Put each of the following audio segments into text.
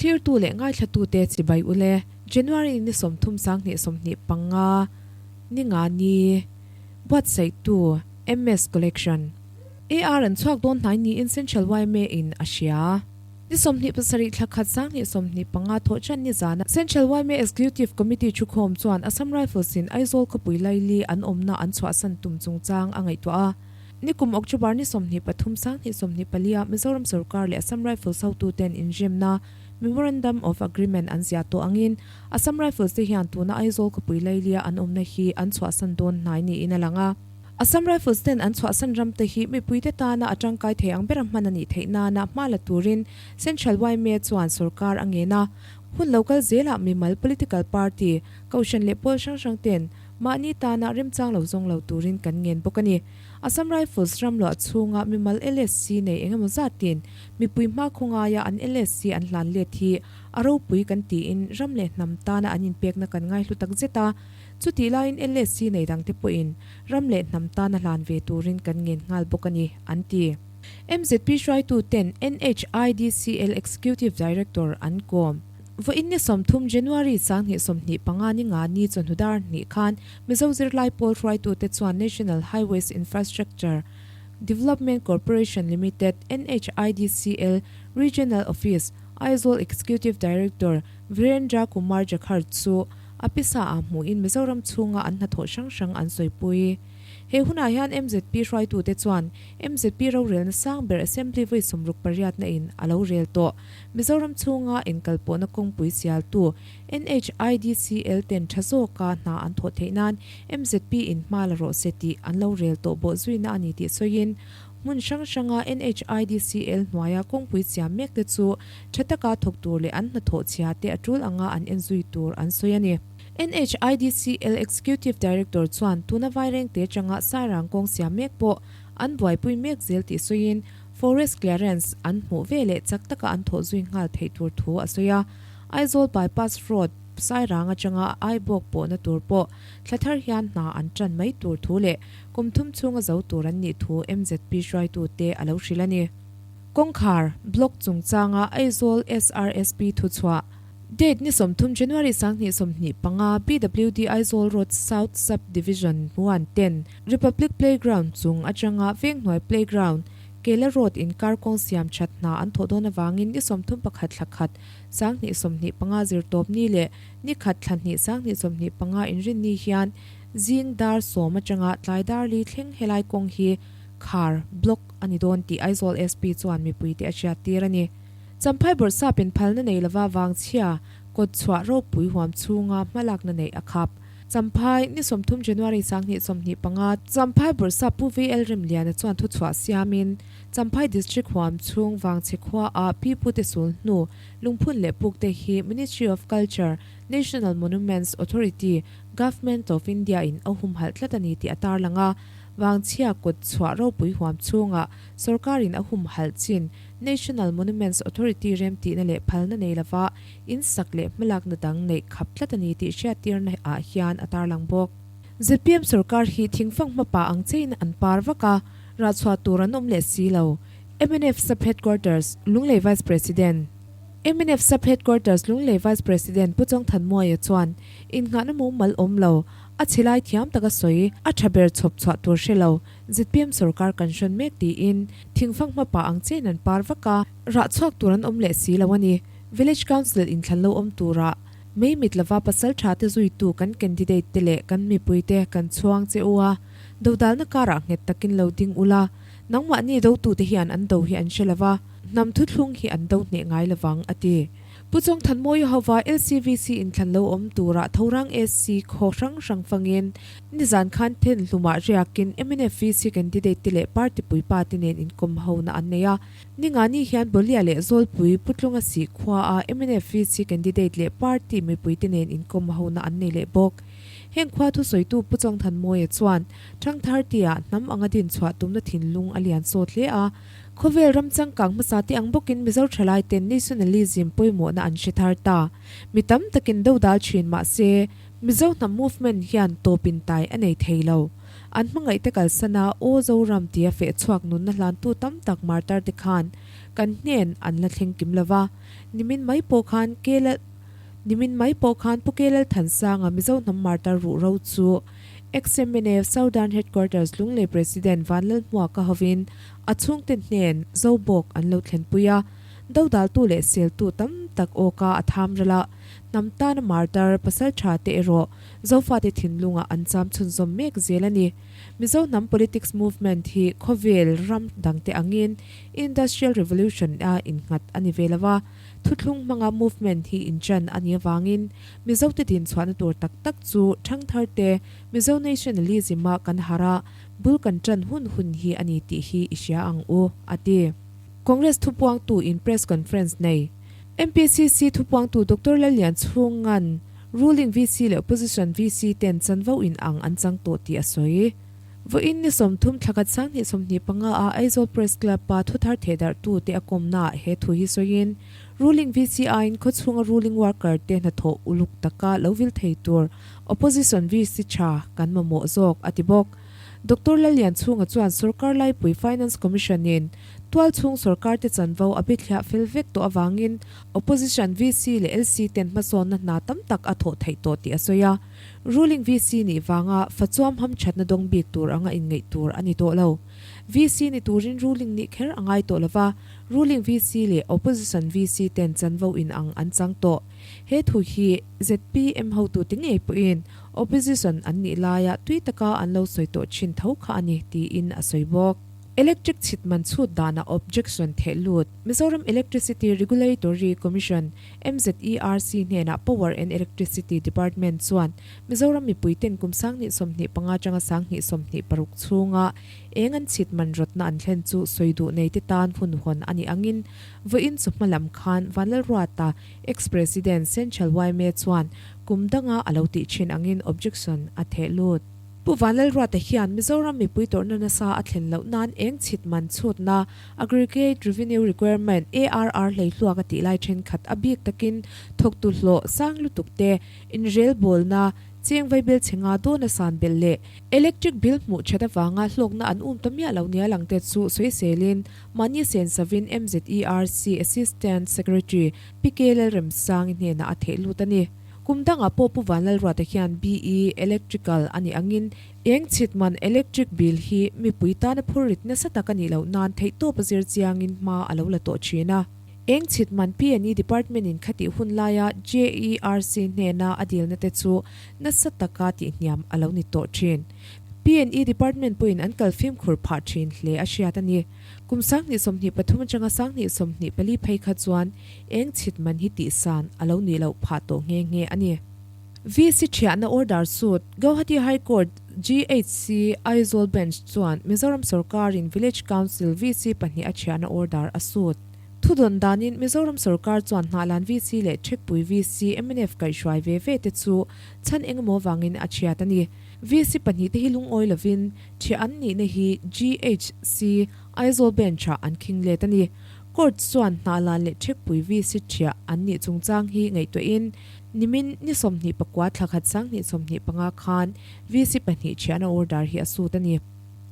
Thlirtu leh ngaithlatute chibai ule January ni 30 2025 ni nga ni buatsaihtu MS Collection. AR an chhuak dawn hnai niin Central yma in a hria. Ni 27 thla khat 2025 thawh chan ni zana Central yma Executive Committee thukhawm chuan Assam Rifles in Aizawl khawpui laili an awmna an chhuahsan tum chungchang a ngaihtuah a. Nikum October ni 23 2024 ah Mizoram sorkar leh Assam Rifles hotuten inremna Memorandum of Agreement an ziah tawh angin Assam Rifles te hian tuna Aizawl khawpui lailia an awmna hi an chhuahsan dawn hnai niin a lang a. Assam Rifles ten an chhuahsan ram te hi mipuite tana a tangkai thei ang bera hman a nih theih nana hma la turin Central yma chuan sorkar a ngen a. Hun lo kal zelah mimal political party, kohhran leh pawl hrang hrang ten mahni tana remchang lo zawng lo turin kan ngen bawk a ni. Assam Rifles ram luah chhunga mimal LSC nei engemaw zatin mipui hma khawngaia an LSC an hlan let hi a ropui kan tiin ram leh hnam tana an inpekna kan ngaihlu tak zet a. Chutih laiin LSC nei dangte pawhin ram leh hnam tana hlan ve turin kan ngen nghal bawk a ni, an ti. MZP hruaituten NHIDCL Executive Director an kawm. Vawiin ni 30 January 2025 ni nga ni chawhnu dar hnih khan Mizo zirlai pawl hruaitute chuan National Highways Infrastructure Development Corporation Limited, NHIDCL, Regional Office, Aizawl Executive Director Virendra Kumar Jakhar chu a pisa ah hmuhin Mizoram chhunga an hnathawh hrang hrang an sawipui. He hunah hian MZP hruaitute chuan MZP rorelna sang ber Assembly vawi 68 na in a lo rel tawh. Mizoram chhunga inkalpawhna kawngpui sialtu NHIDCL ten tha zawka hna an thawh theih nan MZP in hma la rawh se tih an lo rel tawh bawh zuina a ni tih sawiin hmun hrang hranga NHIDCL hnuaia kawngpui siam mek te chu tha taka thawk tur leh an hnathawh chhia te a tul anga an en zui tur an sawi a ni. NHIDCL Executive Director chuan tuna Vairengte atanga Sairang kawng siam mek pawh an buaipui mek zel tih sawiin Forest Clearance an hmuh ve leh chak taka an thawh zui nghal theih tur thu a sawi a. Aizawl Bypass Road Sairang atanga Aibawk pawhna tur pawh thla thar hian hna an tan mai tur thu leh kum thum chhunga zo tur an nih thu MZP hruaitute a lo hrilh a ni. Kawngkhar, Block chungchanga Aizawl SRSP thuchhuah, Date ni 30 January 2025, PWD Aizawl Road South Sub Division one ten, Republic Playground chung atanga Venghnuai Playground, Kela Road inkar kawng siam that hna an thawh dawn avangin ni 31 thla khat 2025 zirtawp ni leh ni khat thla hnih 2025 inrinni hian zing dar 10 atanga tlai dar li thleng helai kawng hi khar, block, a ni dawn tih Aizawl SP chuan mipuite a hriattir a ni. Champhai bawrhsap inphalna nei lova vangchhia kawt chhuah ropui huam chhunga hmalakna neih a khap. Champhai, ni 30 January 2025, Champhai bawrhsap Pu VL Remliana chuan thuchhuah siamin Champhai District huam chhung vangchhe khua ah Pi Pute sul hnu lungphun leh puk te hi Ministry of Culture, National Monuments Authority, Government of India in a humhalh tlat a ni tih a tarlang a. Vangchhia kawt chhuah ropui huam chhungah sorkarin a humhalh chin National Monuments Authority remtihna leh phalna nei lova in sak leh hmalakna dang neih khap tlat a ni tih hriattirna ah hian a tarlang bawk. Zpm sorkar hi thingfang hmapa ang chein an par vak a, rahchhuah tur an awm leh si lo. Mnf Sub Headquarters, Lunglei Vice President. Mnf Sub Headquarters, Lunglei Vice President Pu Chawngthanmuaia chuan innghahna mumal awm lo, a chhe lai thiam taka sawi, a tha ber chhawp chhuah tur hre lo, zpm sorkar kan hrawn mek tiin thingfang hmapa ang chein an par vak a, rah chhuak tur an awm leh si lo a ni. Village Council inthlan lo awm turah mei mit lova pasal tha te zuitu kan candidate te leh kan mipui te kan chhuang che u a, dodalna karah nghet takin lo ding ula, nangmahni dotute hian an do hi an hre lova, hnam thuthlung hi an do hneh ngai lovang, a ti. Pu Chawngthanmawia hova LCVC inthlan lo awm turah Thorang SC khaw hrang hrang fangin nizan khan then hlumah riakin mnf VC candidate te leh party puipa te nen inkawm hona an nei a. Ningani hian Bolia leh Zawlpui Putlunga sih khuaa mnf VC candidate leh party mipui te nen inkawm hona an nei leh bawk. Heng khua thusawitu Pu Chawngthanmawia chuan Thangthar tia hnam anga dinchhuah tumna thinlung a lian sawt hle a. Khawvel ram changkang hmasa te ang bawkin Mizo thalai ten nationalism pawimawhna an hre thar ta. Mi tam takin do dal thin mah se, Mizo hnam movement hian tawpin tai a nei thei lo. An hmangaihte kalsana Aw Zoram tia feh chhuak nunna hlantu tam tak martar te khan kan hnen an la thleng kim lova. Nimin mai pawh khan Kela Nimin mai pawh khan Pu Kelal Thansanga Mizo hnam martar ruh ro chu XMNF Southern Headquarters Lunglei President Vanlalhmuaka hovin a chhungte hnen Zobawk an lo thlenpui a. Dodaltu leh seltu tam tak awka a tham ral a, hnam tana martar pasal tha te erawh Zofate thinlungah an cham chhunzawm mek zel a ni. Mizo hnam politics movement hi khawvel ram dangte angin Industrial Revolution a innghat a ni ve lo a, thuthlung hmanga movement hi inchan a nih avangin Mizote dinchhuahna tur tak tak chu thangtharte Mizo nationalism-a kan harh a, bul kan tan hun hun hi a ni tih hi i hria ang u, a ti. Congress thupuangtu in press conference nei. MPCC thupuangtu Doctor Lallianchhunga'n ruling VC leh opposition VC ten chanvo in ang an chang tawh tih a sawi. Vawiin ni 30 thla khat 2025 ah Aizawl Press Club a thuthar thehdarhtu te a kawmnaah he thu hi sawiin ruling VC aiin khawchhunga ruling worker te hnathawh uluk taka lo vil thei tur opposition VC tha kan mamawh zawk a ti bawk. Doctor Lallianchhunga chuan sorkar laipui Finance Commission in tualchhung sorkar te chanvo a bithliah fel vek tawh avangin Opposition VC leh LC ten hmasawnna hna tam tak a thawh theih tawh tih a sawi a. Ruling VC nih vanga fachuam hamthatna dawng bik tur anga inngeih tur a ni tawh lo. VC ni turin ruling nih kher a ngai tawh lova, ruling VC leh Opposition VC ten chanvo inang an chang tawh. He thu hi zpm hotute ngei pawhin Opposition an nih laia tui taka an lo sawi tawh thin tho kha a ni, tiin a sawi bawk. Electric chhit man chhut danah objection theh lut. Mizoram Electricity Regulatory Commission, MZERC, hnenah Power and Electricity Department chuan Mizoram mipuiten kum 2025 atanga 2026 chhunga eng an chhit man rawtna an thlen chu sawi duh neite tan hun hawn a nih angin vawiin chu hma lam khan Vanlalruata, Ex-President Central yma chuan kum danga a lo tih thin angin objection a theh lut. Pu Vanlalruata hian Mizoram mipui tawrhna nasa a thlen loh nan eng chhit man chhutna, Aggregate Revenue Requirement, ARR, hleihluak a tih lai thenkhat a bik takin thawktu hlawh sang lutuk te, inrelbawlna, cheng vaibel chhe nga dawna san belh leh electric bill hmuh that avanga hlawkna an um ta miah lo nia lang te chu sawiselin mahni sensavin MZERC Assistant Secretary Pi K Lalremsangi hnenah a theh lut a ni. Kum dangah pawh Pu Vanlalruata hian BE, Electrical, a nih angin eng chhit man electric bill hi mipui tana phur rit nasa tak a nih loh nan theihtawp a zir chiangin hma a lo la tawh thin a. Eng chhit man PNE Department in khatih hun laia JERC hnena a dilna te chu nasa taka tihhniam a lo ni tawh thin. PNE Department pawhin an kal fimkhur phah thin hle a hriat a ni. Kum 2023 atanga 2024 phei kha chuan eng chhit man hi tihsan a lo nih loh phah tawh nghe nghe a ni. VC thiahna order suit, Gauhati High Court, GHC, Aizawl Bench chuan Mizoram sorkarin Village Council VC pahnih a thiahna order a suit. Thudawn danin Mizoram sorkar chuan Hnahlan VC leh Thekpui VC mnf kaihhruai ve ve te chu chhan engemaw vangin a thiat a ni. VC pahnih te hi lungawi lovin thiah an nihna hi GHC, Aizawl Bench-ah an khing let a ni. Court chuan Hnahlan leh Thekpui VC thiah an nih chungchang hi ngaihtuahin nimin ni 24 thla khat 2025 khan VC pahnih thiahna order hi a sut a ni.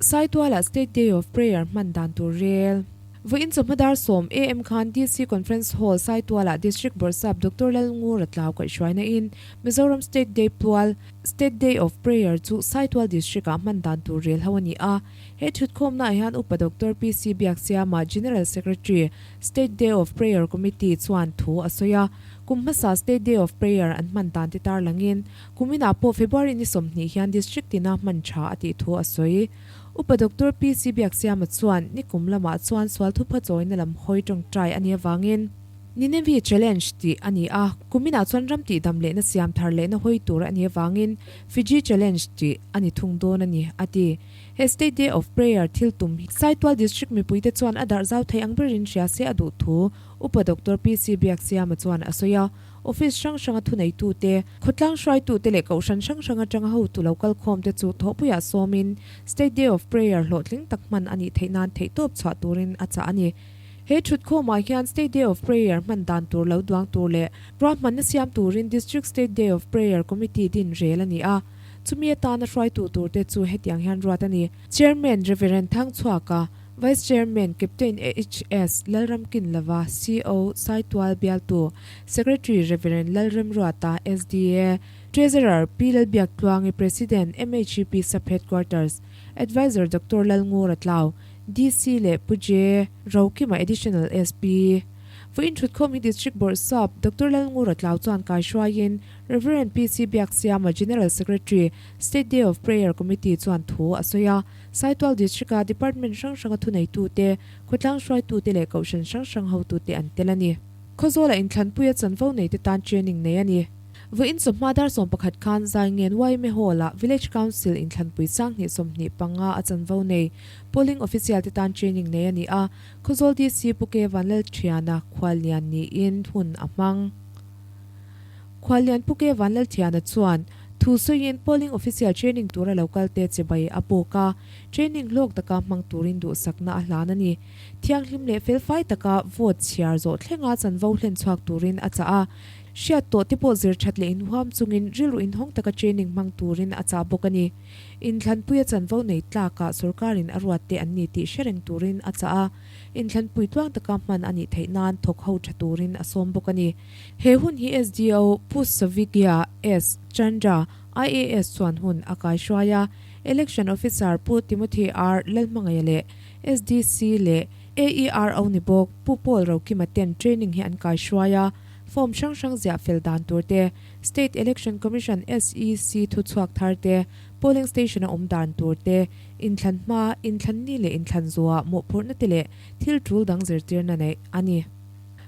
Saitualah State Day of Prayer hman dan tur rel. Vawiin chawhma dar 10 am khan DC Conference Hall Saitualah District Bawrhsap Doctor Lalngura Tlau kaihhruaina in Mizoram State Day pual State Day of Prayer chu Saitual District ah hman dan tur rel ho a ni a. He thutkhawmnaah hian Upa Doctor PC Biaksiama, General Secretary, State Day of Prayer Committee chuan thu a sawi a. Kum hmasa State Day of Prayer an hman dan te tarlangin kum inah pawh February ni 20 hian District tina hman tha a tih thu a sawi. Upa Doctor PC Biaksiama chuan ni kum lamah chuan sual thupha chawina lam hawi tawngtai a nih avangin Nineveh Challenge tih a ni a, kum inah chuan ram tihdam lehna siam thar lehna hawi tur a nih avangin Fiji Challenge tih a ni thung dawn a ni, a ti. He State Day of Prayer thil tum hi Saitual District mipuite chuan a darh zau thei ang berin hria se a duh thu Upa Doctor PC Biaksiama chuan a sawi a. Office hrang hranga thuneitute, khawtlang hruaitute leh kohhran hrang hrang atanga hotu lo kalkhawmte chu thawhpuiah sawmin State Day of Prayer hlawhtling tak hman a nih theih nan theihtawp chhuah turin a chah a ni. He thutkhawmah hian State Day of Prayer hman dan tur lo duang tur leh ruahmanna siam turin District State Day of Prayer Committee din rel a ni a. Chumi atana hruaitu turte chu hetiang hian ruat a ni, Chairman Rev. Thangchhuaka, Vice Chairman Captain HS Lalramkinlova, CO, Saitual Bialtu, Secretary Rev. Lalremruata, SDA, Treasurer Pi Lalbiaktluangi, President MHEP Sub Headquarters, Adviser Doctor Lalngura Tlau, DC leh Pu J. Rokima Additional SP. Vawiin thutkhawm hi District Bawrhsap Doctor Lalngura Tlau chuan kaihruaiin Rev. PC Biaksiama General Secretary, State Day of Prayer Committee chuan thu a sawi a. Saitual District-a Department hrang hranga thuneitute, khawtlang hruaitute leh kohhran hrang hrang hotute an tel a ni. Khawzawla inthlanpuia chanvo neite tan training nei a ni. Vawiin chawhma dar 11 khan Zaingen yma Hall-ah Village Council inthlanpui sanghnih 25 a chanvo nei Polling Official te tan training nei a ni a, Khawzawl DC Pu Ke Vanlalthiana khuallian niin hun a hmang. Khuallian Pu Ke Vanlalthiana chuan thu sawiin Polling Official training tura lo kalte chibai a bawk a, training hlawk taka hmang turin duhsakna a hlan a ni. Thianghlim leh felfai taka vote chhiar zawh thlenga chanvo hlen chhuak turin a chah a, hriat tawh te pawh zir that leh inhuam chungin rilru inhawng taka training hmang turin a chah bawk a ni. Inthlanpuia chanvo nei tlakah sorkarin a ruat te an ni tih hre reng turin a chah a, inthlanpui tluang taka hman a nih theih nan thawk ho tha turin a sawm bawk a ni. He hun hi SDO Pu Savigya S. Chandra, IAS chuan hun a kaihruai a, Election Officer Pu Timothy R. Lalhmangaia leh SDC leh AERO ni bawk Pu Paul Rokima ten training hi an kaihruai a, form hrang hrang ziah fel dan tur te, State Election Commission, SEC, thuchhuak thar te, polling station a awm dan tur te, inthlan hma, inthlan ni leh inthlan zuah mawhphurhna te leh thil tul dang zirtirna neih a ni.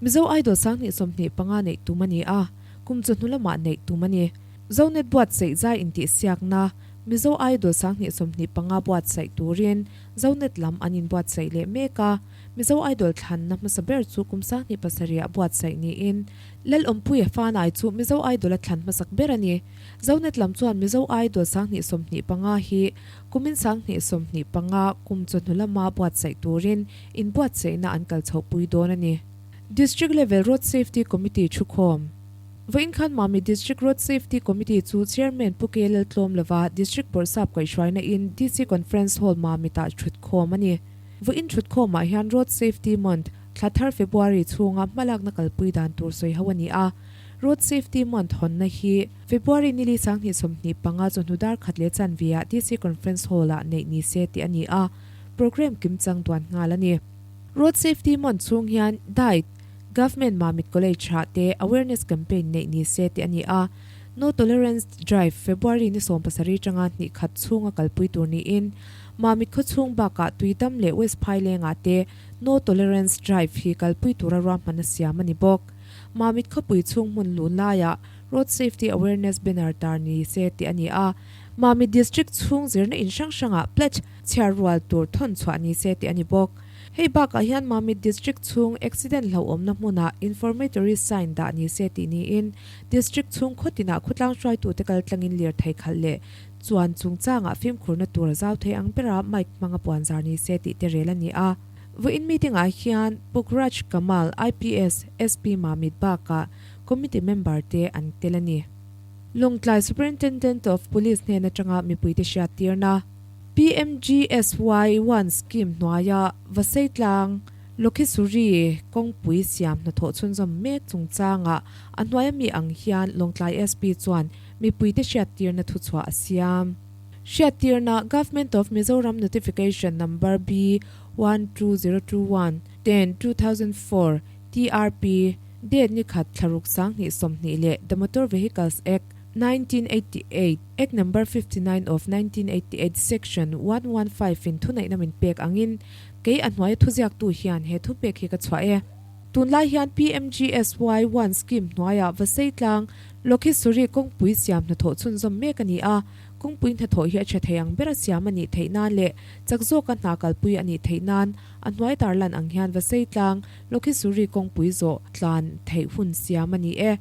Mizo Idol 2025 neih tum a ni a, kum chawhnu lamah neih tum a ni. Zonet buatsaih zai intihsiakna Mizo Idol 2025 buatsaih turin Zonet lam an inbuatsaih leh mek a, Mizo Idol thlanna hmasa ber chu kum 2007 ah buatsaih niin Lalawmpuia Fanai chu Mizo Idol a thlan hmasak ber a ni. Zonet lam chuan Mizo Idol 2025 hi kumin 2025 kum chawhnu lama buatsaih turin inbuatsaihna an kal chhohpui dawn a ni. District Level Road Safety Committee thukhawm. Vawiin khan Mami District Road Safety Committee chu Chairman Pu K Laltlawm lova District Bawrhsap kaihhruaina in DC Conference Hall Mamitah thutkhawm a ni. Vawiin thutkhawmah hian Road Safety Month, thla thar February chhunga hmalakna kalpui dan tur sawi ho a ni a. Road Safety Month hawnna hi February nili 2025 chawhnu dar khat leh chanve-ah DC Conference Hall-ah neih ni se tih a ni a, programme kimchang duan nghal a ni. Road Safety Month chhung hian Diet, Government Mamit College ah te awareness campaign neih ni se tih a ni a, No Tolerance Drive February ni 17 tanga hnih khat chhunga kalpui tur niin Mamit khaw chhung bakah Tuidam leh West Phailengah te No Tolerance Drive hi kalpui tura ruahman a siam a ni bawk. Mamit khawpui chhung hmun lun laiah Road Safety Awareness Banner tar ni se tih a ni a, Mamit District chhung zirna in hrang hrangah pledge chhiar rual tur thawn chhuah ni se tih a ni bawk. Hei bakah hian Mamit District chhung accident hlauhawmna hmunah informatory sign dah ni se tih niin District chhung khaw tinah khawtlang hruaitute kal tlangin lirthei khalh leh chuan chungchangah fimkhurna tur a zau thei ang bera mic hmanga puanzar ni se tih te rel a ni a. Vawiin meeting-ah hian Pukraj Kamal, IPS, SP Mamit bakah committee member te an tel a ni. Lawngtlai Superintendent of Police hnen atanga mipuite hriattirna. PMGSY one scheme hnuaia Vaseitlang, Lokhisuri kawngpui siam hnathawh chhunzawm mek chungchangah a hnuaia mi ang hian Lawngtlai SP chuan mipuite hriattirna thuchhuah a siam. Hriattirna, Government of Mizoram Notification Number B 12021, 10, 2004, TRP, Date ni khat thlaruk 2020 leh The Motor Vehicles Act, 1988, Act Number 59 of 1988 Section 115 in thuneihna min pek angin kei a hnuaia thuziaktu hian he thupek hi ka chhuah e. Tunlai hian PMGSY one scheme hnuaiah Vaseitlang, Lokhisuri kawngpui siam hnathawh chhunzawm mek a ni a, kawngpui hnathawh hi a tha thei ang bera siam a nih theih nan leh chak zawka hna kalpui a nih theih nan a hnuai tarlan ang hian Vaseitlang, Lokhisuri kawngpui zawh tlan theih hun siam a ni e.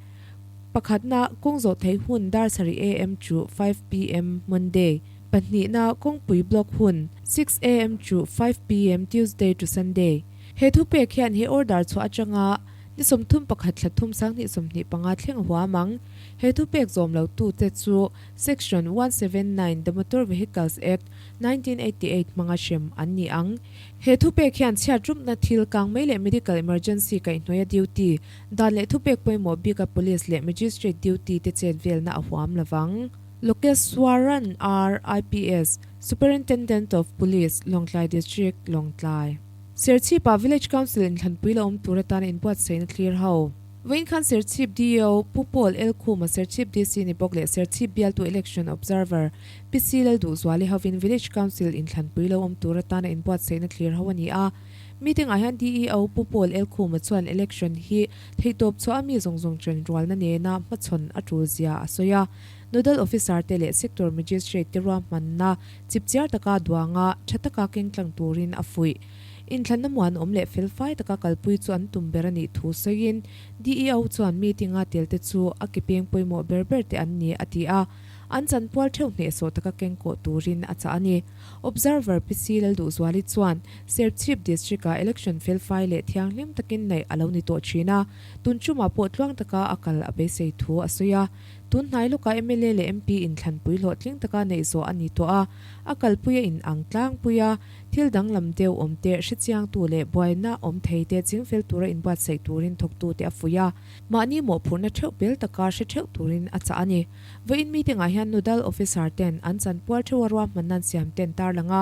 Pakhatna, kawng zawh theih hun dar sarih am to 5 pm Monday. Pahnihna, kawngpui block hun 6 am to 5 pm Tuesday to Sunday. He thupek hian he order chhuah atanga Ni 31 thla thum 2025 thleng a huam ang. He thupek zawm lo tute chu Section 179 The Motor Vehicles Act, 1988 hmanga hrem an ni ang. He thupek hian chhiat rupna thil kang mai leh medical emergency kaihhnuaia duty, dan leh thupek pawimawh bika police leh magistrate duty te chet velna a huam lovang. Lokeswaran R, IPS, Superintendent of Police, Lawngtlai District, Lawngtlai. Serchhip-ah Village Council inthlanpui la awm tur atana inbuatsaihna thlir ho. Vawiin khan Serchhip DEO Pu Paul L. Khuma, Serchhip DC ni bawk leh Serchhip bialtu Election Observer Pi C. Lalduhzuali hovin Village Council inthlanpui lo awm tur atana inbuatsaihna thlir ho a ni a. Meeting-ah hian DEO Pu Paul L. Khuma chuan election hi theihtawp chhuah a mi zawng zawng ṭanrualna nena hmachhawn a ṭul zia a sawi a. Nodal Officer te leh Sector Magistrate te ruahmanna chipchiar taka duanga tha taka keng tlang turin a fuih. Inthlanna muanawm leh felfai taka kalpui chu an tum ber a nih thu sawiin DEO chuan meeting-a telte chu a ke peng pawimawh ber ber te an ni a ti a, an chanpual theuh hnehsawh taka keng kawh turin a chah a ni. Observer PC Lalduhzuali chuan Serchhip District-ah election felfai leh thianghlim takin neih a lo ni tawh thin a, tun tumah pawh tluang taka a kal a beisei thu a sawi a. Tun hnai lawkah mla leh MP inthlanpui hlawhtling taka neih zawh a ni tawh a, a kalpui a inang tlangpui a, thil danglam deuh awm te, hrechiangtu leh buaina awm thei te chingfel tura inbuatsaih turin thawktute a fuih a, mahni mawhphurhna theuh bel taka hre theuh turin a chah a ni. Vawiin meeting-ah hian Nodal Officer ten an chanpual theuha ruahmanna an siam ten tarlang a,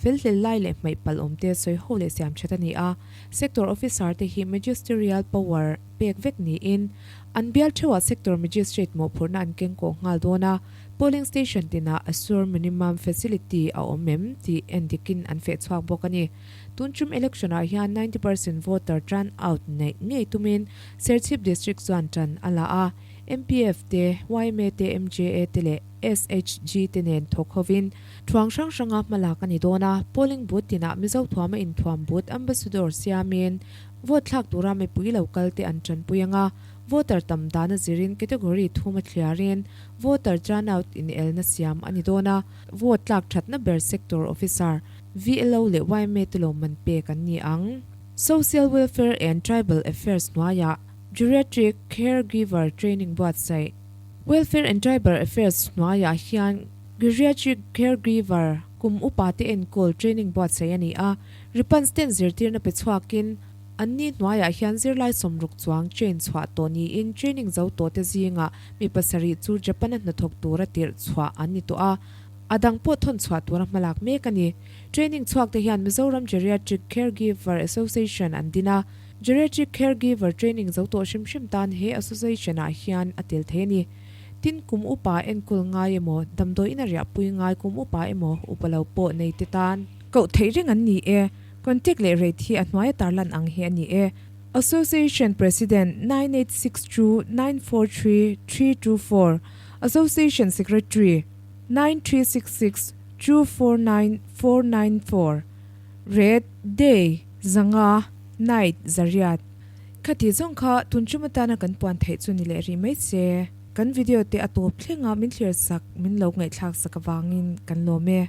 felhlel lai leh hmaih palh awm te sawi ho leh siam that a ni a, Sector Officer te hi Magisterial Power pek vek niin, An bial theuhah Sector Magistrate mawhphurhna an keng kawh nghal dawn a, polling station tinah Assure Minimum Facility a awm em tih en dikin an feh chhuak bawk a ni. Tun tum election ah hian 90 percent voter turn out neih ngei tumin Serchhip District chuan tan a la a, MPF te, yma te, MJA te leh SHG te nen thawk hovin thuang hrang hranga hmalak a ni dawn a, polling booth tinah Mizo thuama inthuam booth ambassador siamin Vote thlak tura mipui lo kal te an tanpui anga, voter tam dana zirin category thum a thliarin voter turnout inelna siam a ni dawn a, vote tlak thatna ber sector officer, VLO leh yma te lawmman pek an ni ang. Social Welfare and Tribal Affairs hnuaiah Geriatric Caregiver Training buatsaih. Welfare and Tribal Affairs hnuaiah hian Geriatric Caregiver kum upa te enkawl training buatsaih a ni a, Ripans ten zirtirna pe chhuakin, anni hnuaiah hian zirlai 60 chuang train chhuah tawh niin training zo tawhte zingah mi pasarih chu Japan-a hnathawk tura tirh chhuah an ni tawh a, a dang pawh thawn chhuah tura hmalak mek a ni. Training chhuakte hian Mizoram Geriatric Caregiver Association an din a, Geriatric Caregiver training zo tawh hrim hrim tan he association-ah hian a tel thei a ni. Tin, kum upa enkawl ngai emaw, damdawiin a riahpui ngai kum upa emaw, upa lo pawh nei te tan. Koh theih reng an ni e. Contact leh rate hi a hnuaia tarlan ang hi a ni e. Association President, 9862 943 324 Association Secretary, 9366 249 494 Rate, Day, 500, Night, 800. Khati zawng kha tun tum atana kan puan theih chu ni leh rih mai se. Kan video te a tawp thleng a min thlir sak, min lo ngaihthlak sak avangin kan lawm e.